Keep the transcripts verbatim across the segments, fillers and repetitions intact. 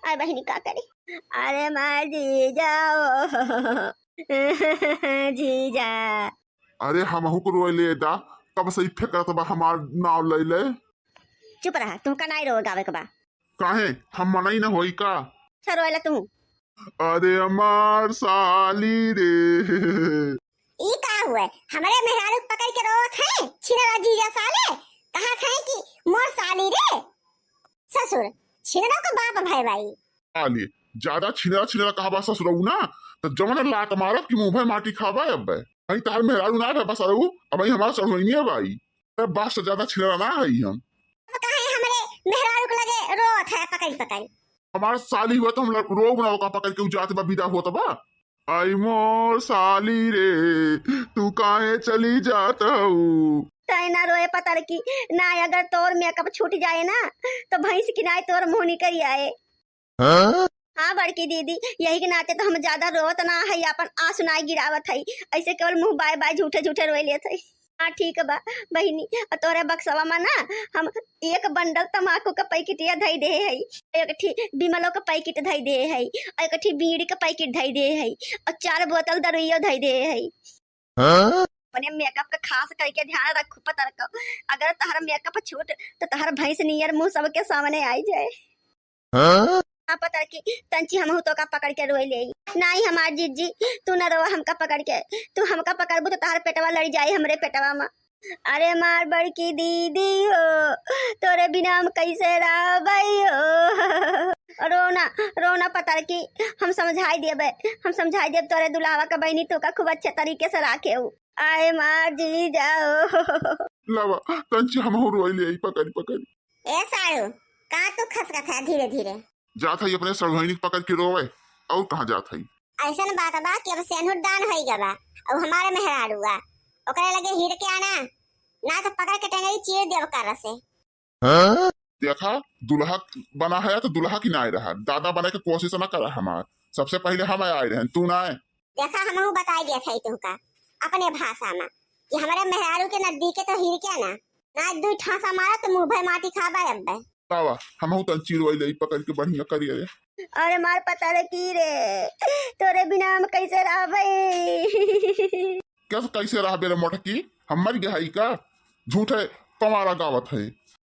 अरे बहिनी का करी? अरे मार जीजा ओ, जीजा। अरे हमहू को रोए ले दा, कब से इफे करत बा हमार नाव ले ले। चुप रहा, तुहका नाई रोए गावे के बा। काहे, हम मनई न होई का? अच्छा रोएला तू। अरे हमार साली रे। ई का हुए? हमरे मेहरारू के पकड़ के रोवत है, छिनरा जीजा साले। कहत है कि मोर साली रे। ससुर, छिनरा के बाप भय बाई। साली, ज्यादा छिनरा छिनरा कहबा ससुरऊ ना, त जवन लात मारब कि मुंह भय माटी खाबा अब। भाई तहार मेहरारू ना भय बसरऊ, अब भाई हमार सढ़ुइनिया बाई। अरे बाप से ज्यादा छिनरा ना हई हम। अब काहे हमरे मेहरारू के लगे रोत है पकड़ पकड़? हमार साली हुआ तो हम ल-, रोब ना ओका पकड़ के उ जात बा, विदा होत बा। आई मोर साली रे, तू काहे चली जात हऊ? तै ना रोए पतर की, ना अगर तोर मेकअप छूट जाए ना, तो भैंस की नाई तोर मुंह निकल आए। हाँ? हाँ बड़की दीदी, यही के नाते तो हम ज्यादा रोवत ना है, अपन आंसू ना गिरावत है, ऐसे केवल मुंह बाय बाय झूठे झूठे रोए लेत है। हाँ ठीक बा बहिनी, और तोरे बक्सवा में ना हम एक बंडल तमाकू के पैकेटिया धई दे है, एक ठी बिमलो के पैकेट धई दे है, और एक ठी बीड़ी के पैकेट धई दे है, और चार बोतल दरुइयो धई दे है। हाँ? अपने मेकअप का खास करके ध्यान रखू पतर को, अगर तहर मेकअप छूट तो तहर भैंस नियर मुंह सबके सामने आई जाए। हाँ? हाँ, पतर की तंची हमहू तो का पकड़ के रोई लेई। नाई हमार जीजी, तू न रोवा हमका पकड़ के, तू हमका पकड़बू तो तहार पेटवा लड़ जाई हमरे पेटवा में। अरे मार बड़की दीदी हो, तोरे बिना हम कैसे रहबई हो? रोना, रोना पतर की, हम समझाई देबे, हम समझाई देब तोरे दुल्हावा का बहिनी, तोका खूब अच्छे तरीके से राखे हो। आए मार जीजा हो। लावा, तंची हमहू रोई लेई पकड़ पकड़। ए साढ़ू, का तू खसकत है धीरे धीरे? जात हई अपने सढ़ुआइनी के पकड़ के रोवे, और कहाँ जात हई? ऐसन बात बा कि अब सेनुर दान होई गवा, अब हमारे मेहरारू आ, ओकरे लगे हिर के आना, ना तो पकड़ के टंगरी चीर देब कर से। हाँ? देखा, दुल्हा बना है तो दुल्हा की नाय रहा, दादा बने के कोशिश ना करा हमार, सबसे पहले हम आए रहे, तू ना आए। देखा, हमहू बताई दिया था तुमका अपने भाषा में कि हमारे मेहरारू के नजदीके तो हिर के ना, ना दुई ठासा मारा तो मुंह भर माटी खाबा अब्बे। बाबा, हमहू तन चिरवाई ले पकड़ के बढ़िया करिए रे। अरे मार पतर की रे, तोरे बिना हम कैसे रहबे? कैसे, कैसे रहबे रे मोटकी? हम मर गए हई का? झूठे पमारा गावत है।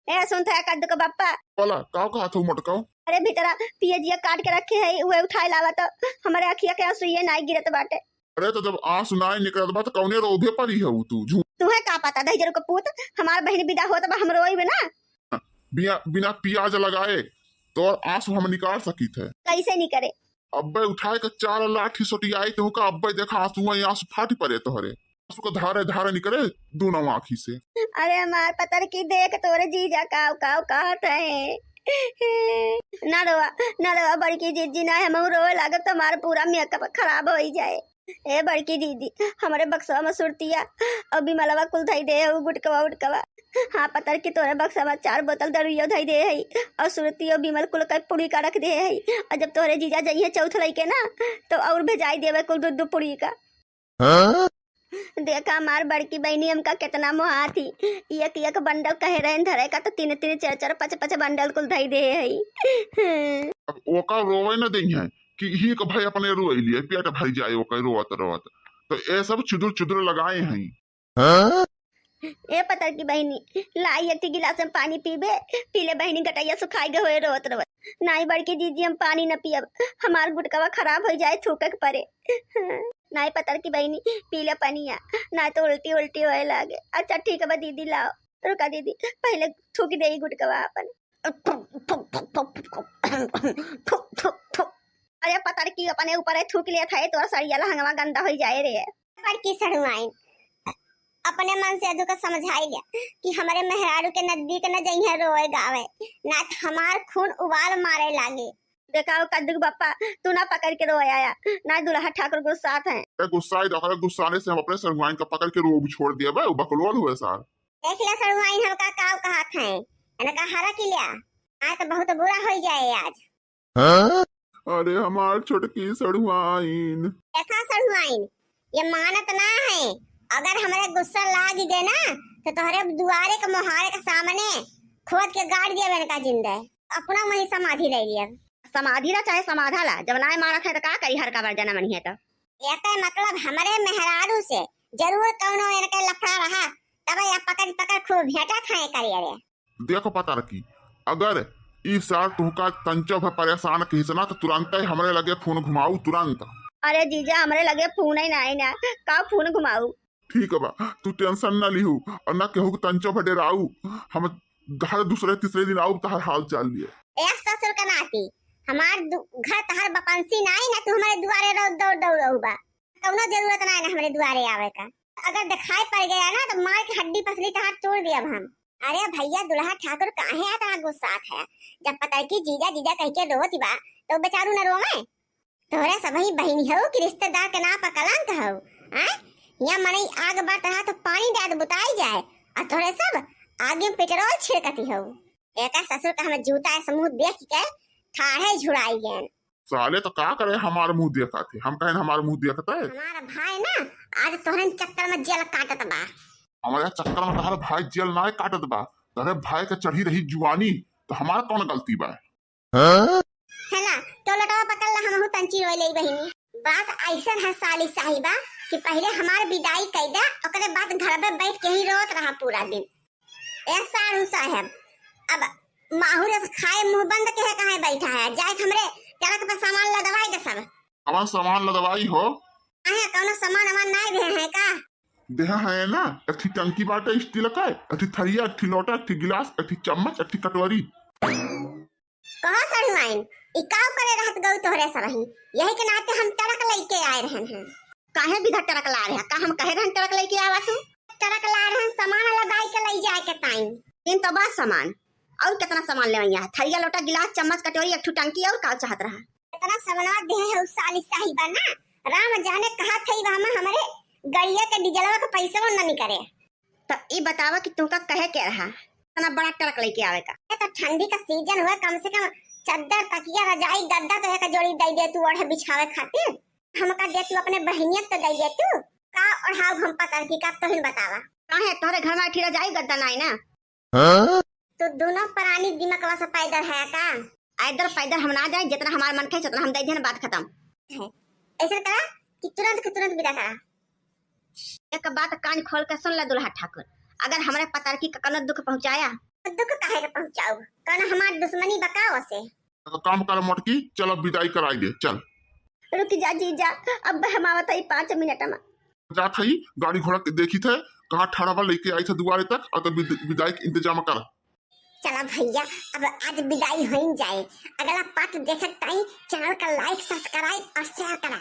ए सुन था कद्दू के बप्पा। बोला, काव कहा था मोटकाव? अरे भीतरा पियजिया काट के रखे है, उहे उठाए लावा तो हमारे अखिया के आंसू ये नाई गिरत बाटे। अरे तो जब आंसू नाई निकलत बा तो कौने रोबे परी है तू? झूठ। तुहे का पता दहिजरू के पूत, हमार बहिन विदा होत बा हम रोइबे ना। बिना, बिना पियाज लगाए तोर आंसू हम निकाल सकित है। कैसे निकरे? अब्बे उठाए के चार लाठी सोटियाई तुहका, अब्बे देखा आंसू ही आंसू फाटी पड़े तोहरे। आंसू के धारे धारे निकरे दोनों आँखी से। अरे हमार पतर की देख तोरे जीजा काव काव कहत है। ना रोवा, ना रोवा बड़की जीजी, ना हमहू रोवे लागब तो हमार पूरा मेकअप खराब होई जाए। ए बड़की दीदी, हमरे बक्सवा में सुरतिया और बिमलवा कुल धई दे है, उ गुटकवा उटकवा। हाँ, पतर की तोरे बक्सवा में चार बोतल दरुइयो धई दे है और सुरती और बिमल कुल के पुड़ी का रख दे है। और जब तोरे जीजा जइहे चौथ लइके ना, तो और भेजाई देवे कुल दू दू पुड़ी का। हाँ? देखा हमार बड़की बहिनी हमका कितना मोहात ही, एक एक बंडल कहे रहन धरे का तो तीन तीन चार चार पाँच पाँच बंडल कुल धई दे है। अब ओका रोवे न देइहे कि ही के भाई अपने रोई लिए, पेट भर जाए ओकर रोवत रोवत। तो ये सब चुदुर चुदुर लगाए हैं। हाँ? ए पतर की बहिनी, लाई एक ठी गिलास में पानी पीबे, पी ले बहिनी, गटैया सुखाई गए होए रोवत रोवत। नाई बड़की दीदी हम पानी न पियब, हमार गुटकवा खराब हो जाए थूके के परे। नाई पतर की बहिनी, पी ले पनिया, ना तो उल्टी उल्टी होए लागे। अच्छा ठीक बा दीदी, लाओ। रुका दीदी, पहले थूक दे ई गुटकवा अपन। अरे पतर की अपने ऊपर थूक लेत है, तोर सड़िया लहंगवा गंदा हो जाए रे। बड़की सड़ुआइन, अपने मन से अदू का समझाई लिया कि हमारे मेहरारू के नजदीक न जइहे रोए गावे, ना तो हमार खून उबाल मारे लागे। देखा हो कद्दू के बप्पा, तू ना पकड़ के रोए आया, ना दुल्हा ठाकुर गुस्सात हैं। ए गुस्साई दो, गुस्साने से हम अपने सड़ुआइन का पकड़ के रोब छोड़ दिया बे, बकलोल हुए सार। देख ले सड़ुआइन हमका काव कहत हैं, इनका हरा की लिया, आज तो बहुत बुरा हो जाए आज। हाँ? अरे हमार छोटकी सड़ुआइन। देखा सड़ुआइन, ये मानत ना है, अगर हमरे गुस्सा लाग गए ना, तो तोहरे दुआरे के मोहारे के सामने खोद के गाड़ दिया इनका जिंदा, अपना वहीं समाधि ले लिया। समाधि ला चाहे समाधा ला, जब नाय मानत है त का करी, हर का बार जनम नहीं है त। एके मतलब हमरे मेहरारू से जरूर कौनो इनके लफड़ा रहा, तब या पकड़ पकड़ खूब भेंटा खाए करिए रे। देखो पतरकी, अगर ई सार तुहका तंचो भर परेशान किहिस ना, तो तुरंत ही हमरे लगे फोन घुमाऊ, तुरंत। अरे जीजा, हमरे लगे फोन ही ना है ना, का फोन घुमाऊ? ठीक बा, तू टेंशन ना लिहू और ना केहू के तंचो भर डेराऊ। हम हर दूसरे तीसरे दिन आऊ तहार हाल चाल लिए। ए ससुर का नाती, हमार दु-, घर तहार बपंसी ना है ना, तू हमारे दुआरे रो-, दौड़ दौड़ रहू बा। कौनो जरूरत ना है ना हमरे दुआरे आवे का। अगर दिखाई पड़ गया ना तो मार के हड्डी पसली तहार तोड़ दिया हम। अरे भैया, दुल्हा ठाकुर काहे इतना गुस्सात है? जब पतरकी जीजा जीजा कह के रोत बा, तो बेचारू न रोवे? तोहरे सबही बहिनी हऊ कि रिश्तेदार के नाम पर कलंक हऊ, हैं? यहाँ मनई आग बार तरह तो पानी डाल बुताई जाए, और तोहरे सब आगे में पेट्रोल छिड़कती हऊ। एका ससुर का हमें जूता ऐसा मुंह देख के ठाढ़े झुड़ाई गए। साले तो का करे, हमार मुंह देखत है, हम कहेन हमार मुंह देखत है। हमारा भाई ना आज तोहरे चक्कर में जेल काटत बा। हमारे चक्कर में तोहर भाई जेल ना काटत बा, तोहरे भाई के चढ़ी रही जुआनी, तो हमार कौन गलती बा? है ना, तो लोटवा पकड़ ला, हमहू तंची रोई लेई बहिनी। बात ऐसन है साली साहिबा कि पहले हमार विदाई कई दे, ओकरे बाद घर में बैठ के ही रोत रहा पूरा दिन। ए साढ़ू साहब, अब माहुर से खाए मुंह बंद के है, कहाँ बैठा है? जाए के हमरे ट्रक पर सामान लदवाई दे सब। कौन सामान लदवाई हो? अहे, कौनो सामान वामान नहीं दे है का? देहा है ना, एक ठी टंकी बाटे स्टील का, एक ठी थरिया, एक ठी लोटा, एक ठी गिलास, एक ठी चम्मच, एक ठी कटोरी। कहो सड़ुआइन, ई काव करे रहत गऊ तोहरे सरही? यही के नाते हम ट्रक लइके आए रहन हैं। काहे बिधा ट्रक ला रहे? का हम कहे रहन ट्रक लइके आवा तू? ट्रक ला रहन सामान लदाई के लई जाए के ताई। इन तो बा सामान, और कितना सामान लेवैया है? थरिया, लोटा, गिलास, चम्मच, कटोरी, एक ठो टंकी, और का चाहत रहा? इतना सामान दे है उस साली साहिबा ना, राम जाने कहा थई बा हम हमरे गड़िया के डीजलवा के पैसवा न निकरे। त ई बतावा कि तुमका कहे के रहा, इतना बड़ा ट्रक लेके आवे का? ये तो ठंडी का सीजन हुआ, कम से कम चद्दर, तकिया, रजाई, गद्दा तो एक जोड़ी दे दे तू ओढ़े बिछावे खातिर। हमका दे तू, अपने बहिनिया तो दे दे तू। का ओढ़ाऊ हम पतर की, का तोहिन बतावा? काहे, तोहरे घर में अठी रजाई गद्दा नाई ना? हाँ? तू दोनों प्राणी दिमकवा से पैदल है का? ऐदर पैदल हम ना जाए, जितना हमार मन कहे उतना हम दे देन, बात खत्म। है। ऐसा करा कि तुरंत के तुरंत विदा करा। एक बात कान खोल के सुन ले दुल्हा ठाकुर, अगर हमरे पतरकी का कौनो दुख पहुँचाया। तो दुख काहे के पहुँचाऊ? कौनो हमार दुश्मनी बका ओसे? तो काम कर मोटकी, चल अब विदाई कराई दे, चल। रुक जा जीजा, अब हम आवत हई पाँच मिनट में। जात हई, गाड़ी घोड़ा के देखी थे, कहाँ ठाड़ा बा, लेके आई थे दुआरे तक, और तो विद-, विदाई के इंतजाम कर। चला भैया, अब आज विदाई होइन जाए। अगला part देखे ताई channel का like, subscribe और share करा।